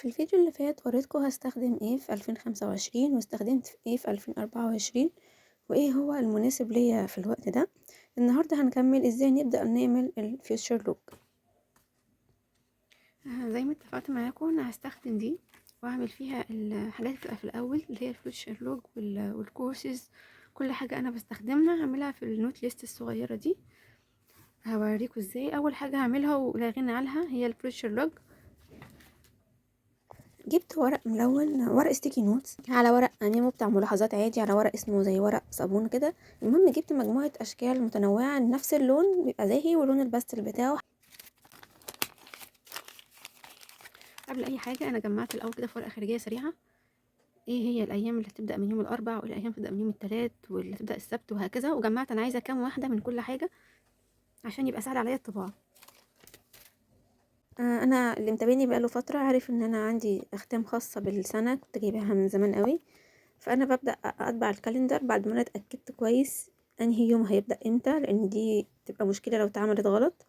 في الفيديو اللي فات وريتكم هستخدم ايه في 2025 واستخدمت في ايه في 2024 وايه هو المناسب ليا في الوقت ده. النهاردة هنكمل ازاي نبدأ نعمل ال future log. زي ما اتفقت معاكم انا هستخدم دي واعمل فيها الحاجات اللي بتبقى في الاول اللي هي ال future log والكورسز، كل حاجة انا بستخدمها هعملها في ال note list الصغيرة دي. هوريكم ازاي. اول حاجة هعملها ولا غنى عنها هي ال future log. جبت ورق ملون، ورق sticky notes، على ورق memo بتاع ملاحظات عادي، على ورق اسمه زي ورق صابون كده. المهم جبت مجموعة اشكال متنوعة نفس اللون بيبقى زاهي ولون الباستل بتاعه. قبل اي حاجة انا جمعت الاول كده في ورقة خارجية سريعة ايه هي الايام اللي هتبدا من يوم الاربع والايام تبدا من يوم الثلاث واللي هتبدا السبت وهكذا، وجمعت انا عايزه كام واحدة من كل حاجة عشان يبقى سهل عليا الطباعة. انا اللي متابعني بقاله فترة عارف ان انا عندي اختام خاصة بالسنة كنت جايباها من زمان قوي، فانا ببدا اطبع ال calendar بعد ما انا اتاكدت كويس انهي يوم هيبدا امتى، لان دي تبقى مشكلة لو اتعملت غلط.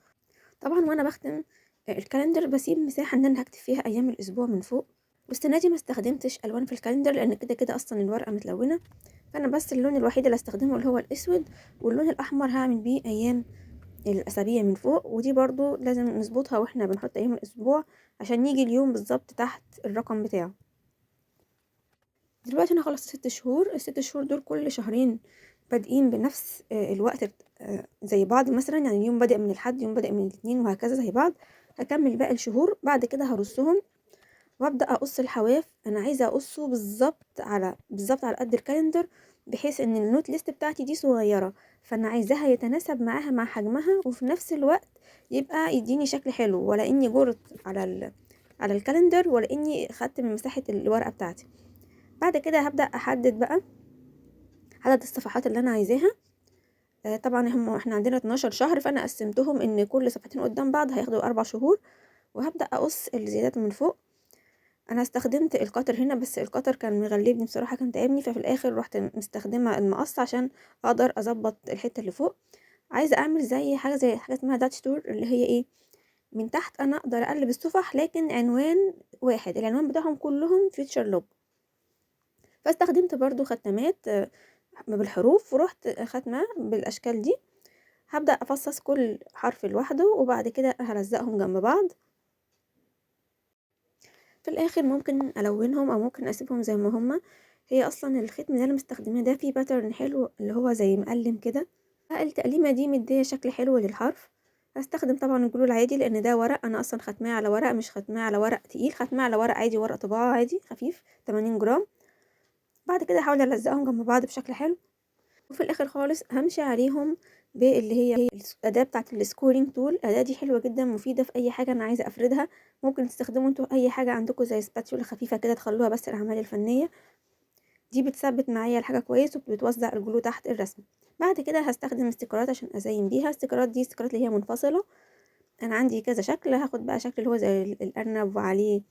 طبعا وانا بختم ال calendar بسيب مساحة ان انا هكتب فيها ايام الاسبوع من فوق. والسنة دي ما استخدمتش الوان في ال calendar لان كده كده اصلا الورقة متلونه، فانا بس اللون الوحيد اللي استخدمه اللي هو الاسود، واللون الاحمر هعمل بيه ايام الاسابيع من فوق. ودي برضو لازم نظبطها واحنا بنحط ايام الاسبوع عشان يجي اليوم بالظبط تحت الرقم بتاعه. دلوقتي انا خلصت 6 شهور، ال6 شهور دول كل شهرين بادئين بنفس الوقت زي بعض، مثلا يعني يوم بادئ من الحد، يوم بادئ من الاثنين وهكذا زي بعض. هكمل باقي الشهور بعد كده هرصهم وابدا اقص الحواف. انا عايزه اقصه بالظبط على قد ال calendar، بحيث ان ال note list بتاعتي دي صغيرة فانا عايزاها يتناسب معاها مع حجمها، وفي نفس الوقت يبقى يديني شكل حلو، ولا اني جرت على ال calendar ولا اني خدت من مساحة الورقة بتاعتي. بعد كده هبدا احدد بقى عدد الصفحات اللي انا عايزاها. طبعا احنا عندنا 12 شهر، فانا قسمتهم ان كل صفحتين قدام بعض هياخدوا 4 شهور. وهبدا اقص الزيادات من فوق. انا استخدمت ال cutter هنا، بس ال cutter كان مغلبني بصراحة، كان تعبني، ففي الاخر رحت مستخدمة المقص عشان اقدر اظبط الحتة اللي فوق. عايزه اعمل زي حاجة اسمها Dutch door، اللي هي ايه، من تحت انا اقدر اقلب الصفح لكن عنوان واحد، العنوان بتاعهم كلهم future log. فاستخدمت برضو ختمات بالحروف ورحت ختمه بالاشكال دي. هبدا افصص كل حرف لوحده وبعد كده هلزقهم جنب بعض. في الاخر ممكن الونهم او ممكن اسيبهم زي ما هما. هي اصلا الختم اللي انا مستخدماه ده فيه pattern حلو اللي هو زي مقلم كده، التقليمه دي مديه شكل حلو للحرف. هستخدم طبعا ال glue العادي لان ده ورق، انا اصلا ختماه على ورق، مش ختماه على ورق تقيل، ختماه على ورق عادي، ورق طباعه عادي خفيف 80 جرام. بعد كده هحاول الزقهم جنب بعض بشكل حلو، وفي الاخر خالص همشي عليهم باللي هي الاداة بتاعه ال scoring tool. الاداة دي حلوة جدا، مفيدة في اي حاجة انا عايزه افردها. ممكن تستخدموا انتوا اي حاجة عندكم زي spatula خفيفة كده تخلوها بس الاعمال الفنية دي، بتثبت معايا الحاجة كويس وبتوزع ال glue تحت الرسم. بعد كده هستخدم استيكرات عشان ازين بيها. استيكرات دي استيكرات اللي هي منفصلة، انا عندي كذا شكل. هاخد بقى شكل اللي هو زي الارنب وعليه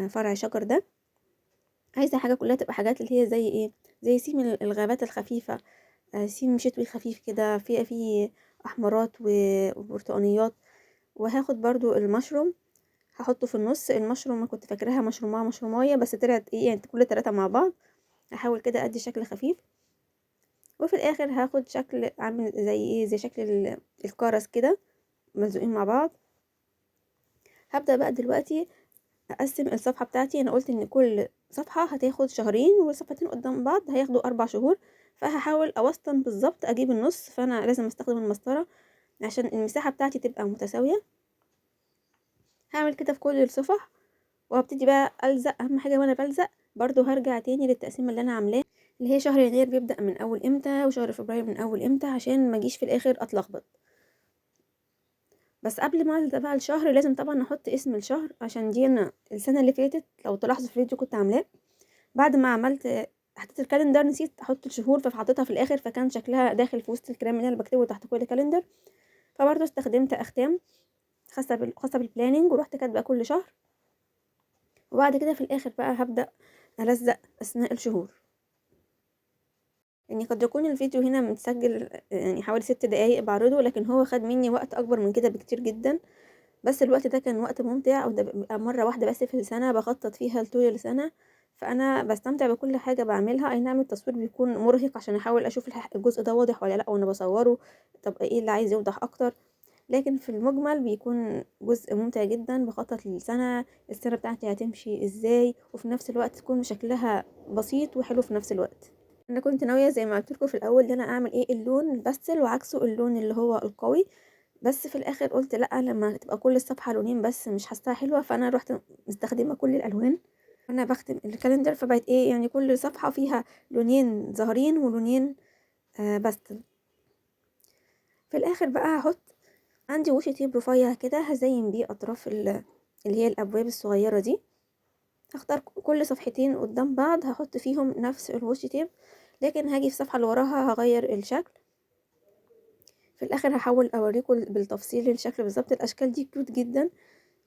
فرع شجر ده. عايزه حاجة كلها تبقى حاجات اللي هي زي ايه، زي سيم الغابات الخفيفة، سيم شتوي خفيف كده، في احمرات وبرتقانيات. وهاخد برضو المشروم هحطه في النص. المشروم كنت فاكراها مشرومه مشرومايه، بس طلعت ايه يعني كل 3 مع بعض. هحاول كده ادي شكل خفيف. وفي الاخر هاخد شكل عامل زي ايه، زي شكل الكرز كده ملزوقين مع بعض. هبدأ بقى دلوقتي اقسم الصفحة بتاعتي. انا قلت ان كل صفحة هتاخد شهرين والصفحتين قدام بعض هياخدوا 4 شهور، فهحاول اوسطن بالظبط اجيب النص، فانا لازم استخدم المسطرة عشان المساحة بتاعتي تبقى متساوية. هعمل كده في كل الصفح وهبتدي بقى الزق. اهم حاجة وانا بلزق برضو هرجع تاني للتقسيمة اللي انا عاملاه، اللي هي شهر يناير بيبدأ من اول امتى وشهر فبراير من اول امتى، عشان ما اجيش في الاخر اتلخبط. بس قبل ما الزق بقى الشهر لازم طبعا احط اسم الشهر، عشان دي انا السنة اللي فاتت لو تلاحظوا في الفيديو كنت عاملاه، بعد ما عملت حطيت ال calendar نسيت احط الشهور، فحطيتها في الاخر فكان شكلها داخل في وسط الكلام اللي انا بكتبه تحت كل calendar. فبرضه استخدمت اختام خاصة بال planning ورحت كاتبه كل شهر. وبعد كده في الاخر بقى هبدا الزق اثناء الشهور. يعني قد يكون الفيديو هنا متسجل يعني حوالي 6 دقايق بعرضه، لكن هو خد مني وقت اكبر من كده بكتير جدا. بس الوقت ده كان وقت ممتع، وده بيبقى مرة واحدة بس في السنة بخطط فيها لطول السنة، فأنا بستمتع بكل حاجة بعملها. أي نعم التصوير بيكون مرهق عشان أحاول أشوف الجزء ده واضح ولا لأ وأنا بصوره، طب إيه اللي عايز يوضح أكتر، لكن في المجمل بيكون جزء ممتع جدا. بخطط للسنة، السنة بتاعتي هتمشي ازاي، وفي نفس الوقت تكون شكلها بسيط وحلو في نفس الوقت. انا كنت ناوية زي ما قلت لكم في الاول ان انا اعمل ايه اللون الباستل وعكسه اللون اللي هو القوي، بس في الاخر قلت لا، لما تبقى كل الصفحة لونين بس مش حاساها حلوة، فانا رحت مستخدمة كل الالوان. انا بختم ال calendar، فبقت ايه يعني كل صفحة فيها لونين ظاهرين ولونين باستل. في الاخر بقى هحط عندي washi tape رفيع كده هزين بيه اطراف اللي هي الابواب الصغيرة دي. هختار كل صفحتين قدام بعض هحط فيهم نفس ال washi tape، لكن هاجي في الصفحة اللي وراها هغير الشكل. في الاخر هحاول اوريكم بالتفصيل الشكل بالظبط. الاشكال دي cute جدا،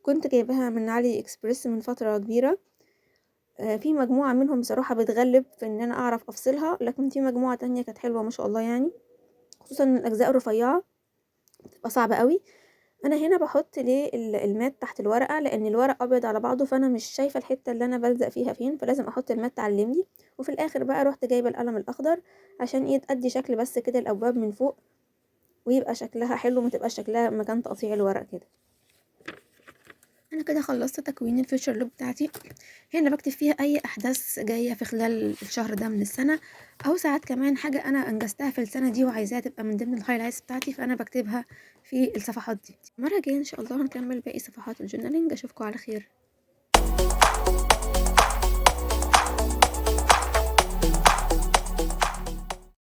كنت جايباها من علي اكسبريس من فترة كبيرة. في مجموعة منهم بصراحة بتغلب في ان انا اعرف افصلها، لكن في مجموعة تانية كانت حلوة ما شاء الله، خصوصا الاجزاء الرفيعة بتبقى صعبة قوي. انا هنا بحط ليه ال mat تحت الورقة، لان الورق ابيض على بعضه، فانا مش شايفه الحتة اللي انا بلزق فيها فين، فلازم احط ال mat تعلمني. وفي الاخر بقى روحت جايبه القلم الاخضر عشان ايه تأدي شكل بس كده الابواب من فوق، ويبقى شكلها حلو، ما تبقاش شكلها مكان تقطيع الورق كده. انا كده خلصت تكوين ال future log بتاعتي. هنا بكتب فيها اي احداث جاية في خلال الشهر ده من السنة، او ساعات كمان حاجة انا انجزتها في السنة دي وعايزاها تبقى من ضمن ال highlights بتاعتي، فانا بكتبها في الصفحات دي. المرة الجاية ان شاء الله هنكمل باقي صفحات ال journaling. اشوفكم على خير.